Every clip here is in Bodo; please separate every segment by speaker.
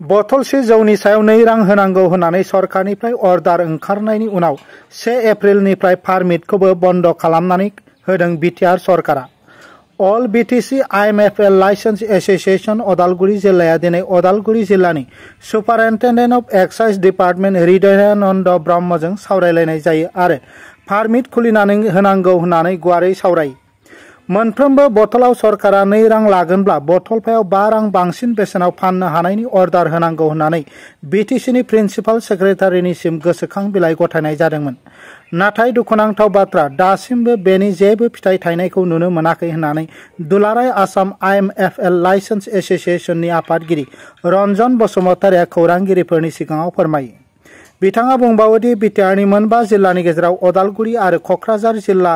Speaker 1: बथलसे जौनि सायाव 2 रां होनांगौ होननानै सरकारनिफ्राय अर्डार ओंखारनायनि उनाव 1 एप्रिलनिफ्राय पारमिटखौबो बन्द खालामनानै होदों बिटिआर सरकारा। अल बिटिसि आइएमएफएल लाइसेन्स एसोसिएशन अदालगुरि जिल्लाया दिनै अदालगुरि जिल्लानि superintendent of excise department Hridayananda ब्रह्मजों सावरायलायनाय जायो आरो पारमिट खुलिनानै होनांगौ होननानै गुवारै सावरायो। मोनफ्रोमबो बथलाव सरकारा 2 रां लागोनब्ला बथलफायाव 5 रां बांसिन बेसेनाव फाननो हानायनि अर्डार होनांगौ होननानै बिटिसिनि प्रिन्सिपाल सेक्रेटारिनिसिम गोसोखां बिलाइ गथायनाय जादोंमोन। नाथाय दुखुनांथाव बाथ्रा दासिमबो बेनि जेबो फिथाइ थायनायखौ नुनो मोनाखै होननानै दुलाराय आसाम आइएमएफएल लाइसेन्स एसोसिएशननि आफादगिरि रन्जन बसुमतारिया खौरांगिरिफोरनि सिगाङाव फोरमायो। बिथाङा बुंबावोदि बिटिआरनि 5 जिल्लानि गेजेराव अदालगुरि आरो कक्राझार जिल्ला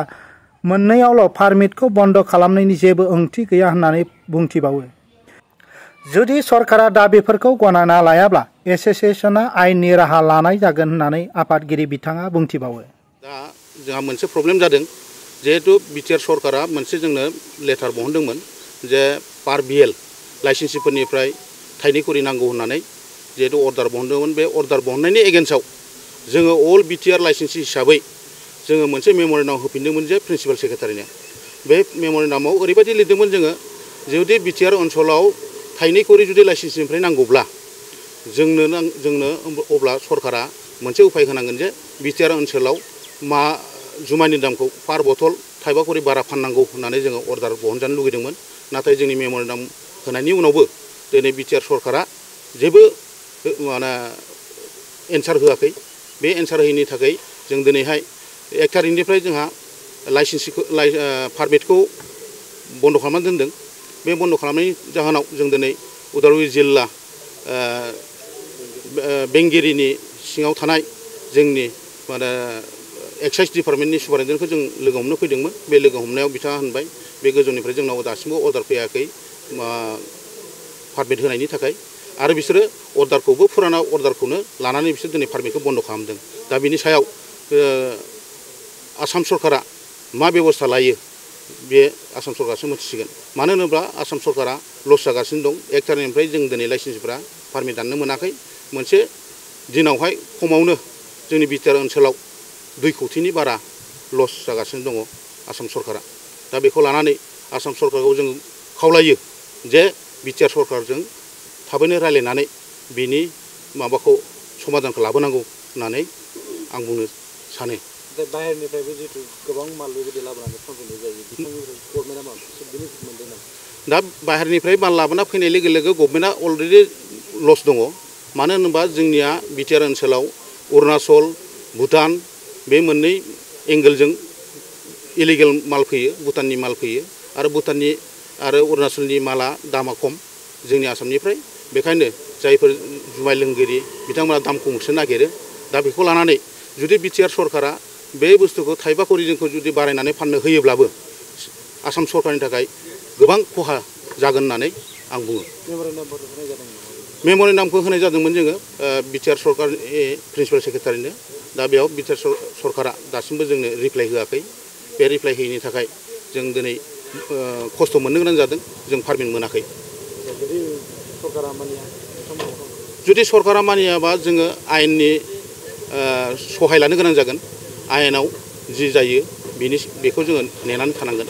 Speaker 1: मोननैयावल' पारमिटखौ बन्द खालामनायनि जेबो ओंथि गैया होननानै बुंथिबावो। जुदि सरकारा दाबिफोरखौ गनायना लायाब्ला एसोसिएशना आयेननि राहा लानाय जागोन होननानै आफादगिरि बिथाङा बुंथिबावो।
Speaker 2: दा जोंहा मोनसे प्रब्लेम जादों जिहेतु बिटिआर सरकारा मोनसे जोंनो लेटार बहनदोंमोन जे पार बिएल लाइसेन्सिफोरनिफ्राय 2 करि नांगौ होननानै जिहेतु अर्डार बहनदोंमोन। बे अर्डार बहननायनि एगेन्स्टआव जोङो अल बिटिआर लाइसेन्सि हिसाबै जोङो मोनसे मेम'रेन्डाम होफिनदोंमोन जे प्रिन्सिपाल सेक्रेटारिनो। बे मेम'रेन्डामाव ओरैबायदि लिरदोंमोन जोङो जुदि बिटिआर ओनसोलाव 2 करि जुदि लाइसेन्सनिफ्राय नांगौब्ला जोंनो अब्ला सरकारा मोनसे उपाय होनांगोन जे बिटिआर ओनसोलाव जुमायनि दामखौ पार बथल 2 करि बारा फाननांगौ होननानै जोङो अर्डार बहनजानो लुगैदोंमोन। नाथाय जोंनि मेम'रेन्डाम होनायनि उनावबो दिनै बिटिआर सरकारा जेबो एन्सार होआखै। बे एन्सार होयैनि थाखाय जों दिनैहाय 1 थारिखनिफ्राय जोंहा पारमिटखौ बन्द खालामनानै दोनदों। बे बन्द खालामनायनि जाहोनाव जों दिनै उदालगुरि जिल्ला बेंगिरिनि सिङाव थानाय जोंनि एक्साइज डिपार्टमेन्टनि सुपारिनटेन्डेन्टखौ जों लोगो हमनो फैदोंमोन। बे लोगो हमनायाव बिथाङा होनबाय बे गोजौनिफ्राय जोंनाव दासिमबो अर्डार फैयाखै पारमिट होनायनि थाखाय आरो बिसोरो अर्डारखौबो फुराना अर्डारखौनो लानानै बिसोर दिनै पारमिटखौ बन्द खालामदों। दा बिनि सायाव आसाम सरकारा मा बेबस्था लायो बे आसाम सरकारसो मिथिसिगोन। मानो होनोब्ला आसाम सरकारा लस जागासिनो दं। 1 थारिखनिफ्राय जों दिनै लाइसेन्सफोरा पारमिट दाननो मोनाखै। मोनसे दिनावहाय खमावनो जोंनि बिटिआर ओनसोलाव 2 कौटिनि बारा लस जागासिनो दङ आसाम सरकारा। दा बेखौ लानानै आसाम सरकारखौ जों खावलायो जे बिटिआर सरकारजों थाबैनो रायलायनानै बिनि माबाखौ समाधानखौ लाबोनांगौ होननानै आं बुंनो सानो।
Speaker 3: बाहेरनिफ्रायबो जितु गोबां माल बेबायदि लाबोनानै फानफैनाय जायो बिथांनिफ्राय गभर्नमेन्टआ मा बेनिफिट मोनदों नामा?
Speaker 2: दा बाहेरनिफ्राय माल लाबोना फैनाय लोगो लोगो गभर्नमेन्टआ अलरेडि लस दङ। मानो होनोबा जोंनिया बिटिआर ओनसोलाव अरुणाचल भुटान बे मोननै एंगेलजों इलिगेल माल फैयो, भुटाननि माल फैयो आरो भुटाननि आरो अरुणाचलनि माला दामा खम जोंनि आसामनिफ्राय। बेखायनो जायफोर जुमाय लोंगिरि बिथांमोना दाम खमसो नागिरो। दा बेखौ लानानै जुदि बिटिआर सरकारा बे बुस्थुखौ 2 करिजोंखौ जुदि बारायनानै फाननो होयोब्लाबो आसाम सरकारनि थाखाय गोबां खहा जागोन होननानै आं बुङो। मेम'रेन्डामखौ होनाय जादोंमोन जोङो बिटिआर सरकारनि प्रिन्सिपाल सेक्रेटारिनो। दा बेयाव बिटिआर सरकारा दासिमबो जोंनो रिप्लाइ होआखै। बे रिप्लाइ होयैनि थाखाय जों दिनै खस्थ' मोननो गोनां जादों। जों पारमिट मोनाखै। जुदि सरकारा मानियाबा जोङो आयेननि सहाय लानो गोनां जागोन। आयेनाव जि जायो बेखौ जोङो नेनानै थानांगोन।